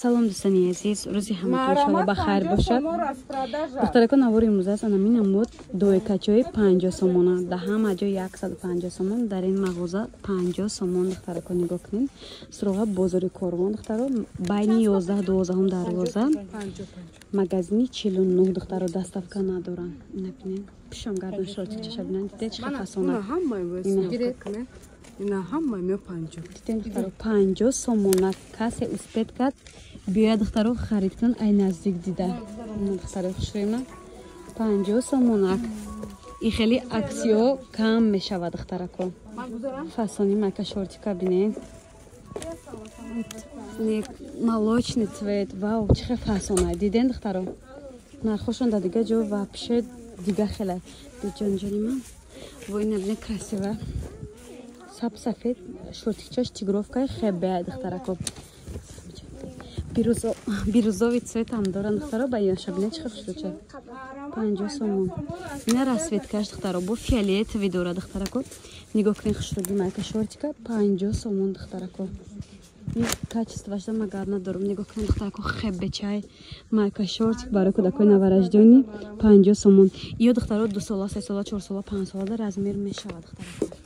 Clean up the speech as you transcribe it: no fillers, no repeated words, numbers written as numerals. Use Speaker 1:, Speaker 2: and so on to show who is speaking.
Speaker 1: Салом, дӯстони азиз, рӯзи ҳаматон иншоалло ба хайр бошад. Духтарако, навори имрӯз аст анамин намуд дойкачои 50 сомона. Дар ҳама ҷо 150 сомон, дар ин мағоза 50 сомон. Духтарако, нигоҳ кунед, суроға бозори Корвон, духтаро, байни 11, 12-ум дарвоза, магазини 49. Духтаро, доставка надоранд. Набинед, пишом гардан шортикчаша бинанд, дидед, чӣ фасона?
Speaker 2: Ина ҳама мео 50.
Speaker 1: Дидем, духтаро, 50 сомона. Касе успеть кард, биёяд, духтаро, харид кунанд, ай наздик дида. Духтаро, хушрӯйна, 50 сомонак. И хеле аксиё кам мешавад, духтарако. Фасони майка шортика бинед, молочный цвет, вау, чӣ хел фасона, диден, духтаро? Нархошон дар дига ҷо вообще дига хела. Ҷонҷони ман, во, ина бинед, красиво, саб сафед, шортикчаш тигровкаи хебе, духтарако, бирюзовый цветам доранд. Духтаро, ба ёша бинед, чӣ хушрӯча, 50 сомон. Ина расцветкаш, духтаро, бо фиолетовый дора. Духтарако, нигоҳ кунед, хушрӯги майка шортика 50 сомон. Духтарако, качествоашда магар надорам. Нигоҳ кунед, духтарако, хебечай майка шортик барои кӯдакои новорождённый 50 сомон. Ё, духтаро, 2 сола, 3 сола, 4 сола, 5 сола да размер мешавад, духтарако.